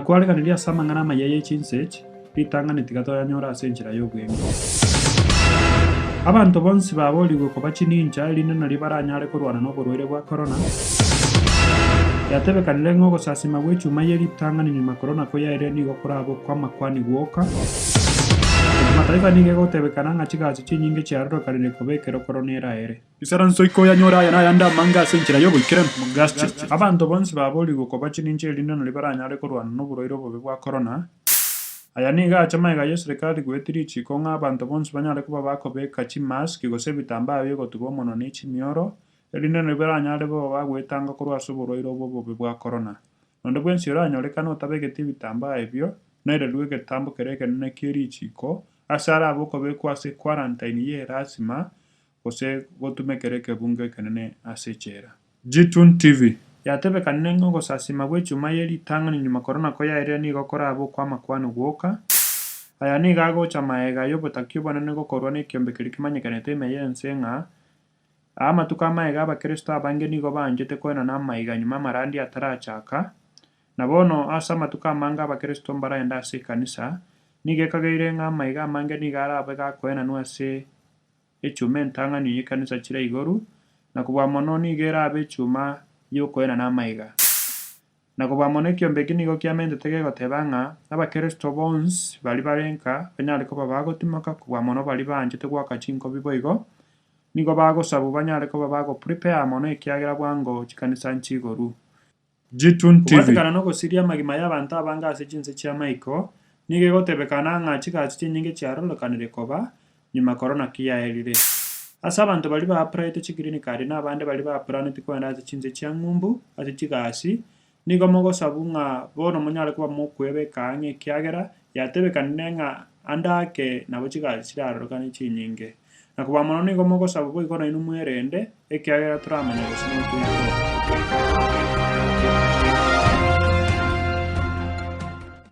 Nakwareganirie ase amang'ana amaya ye chinse echi, ritang'ani tiga toyanyore ase enchera y'obweng'e. Abanto bonsi baborigwe koba chinincha, erinde nario baranyare korwana noborwaire bwa korona. Yatebekanire ng'a ogosasima gw'echuma ye ritang'ani nyuma korona koyaerire nigo korabe okw'amakwani gwoka. Ekimataifa nigo egotebekana ng'a chigasi chinyinge chiarorekanire koba ekero korona eraere. Isaranso iko oyanyore aya na ayande amange ase enchera y'oboikeranu. Abanto bonsi baborigwe koba chinincha erinde nario baranyare korwana noborwaire obobe bwa korona. Aya nigo acha magega y'eserekari goetia richiiko ng'a abanto bonsi banyare koba bakobeka chimask gose ebitambaa bi'ogotuba omonwa ne chimioro, erinde nario baranyare bobe bagoetanga korwa ase oborwaire obo obobe bwa korona. Onde bwensi oranyorekane otabegeti ebitambaa ebio, nairerwe egetambo keria ekenene kie richiiko, ase arabe okobekwa ase quarantine y'erasima, gose gotumekera ekebungo ekenene ase echela. Gitun TV. Yatebekanire ng'a ogosasima gw'echuma ye ritang'ani nyuma korona koyaerire nigo korabe okw'amakwano gwoka. Aya nigo agocha maega y'obotaki obonene gokorwa nekiombe keria kemanyekanete ime y'ense ng'a aa amatuko amaega abakristo abange nigo banchete koenana amaiga nyuma amarandi atarachaka. Na bono ase amatuko amange abakristo mbaraende ase ekanisa, nigo ekageire ng'a amaiga amange nigo arabe gakoenanwa ase Echuma entang'ani y'ekanisa chire igoro, na kobua mono nigo erabe echuma y'okoenana amaiga. Na kobua mono ekiombe eke nigo kiamentete gegoteba ng'a abakeresito bonsi baria bare nka banyare koba bagotimoka kobua mono baria banchete goaka chinkobi boigo, nigo bagosabwa banyare koba bago prepare mono ekiagera bwango chikanisa nchigoru. Gitun TV. Kobwatekana nogosiria amagima y'abanto abange ase chinse chi'amaiko, nigo egotebekana ng'a chigasi chinyinge chiarorekanire koba nyuma korona kiyaerire. Ase abanto baria baapplyete chigreen card na abande baria baaplaneti kogenda ase chinse chia ng'umbu ase chigasi, nigo mogosabu ng'a bono monyare koba mokwebeka ang'e ekiagera yatebekanire ng'a ande ake nabo chigasi chirarorekane chinyinge. Na kobua mono nigo mogosaba boigo nainwe mwerende, ekiagera toramanya gose notwe ikoro.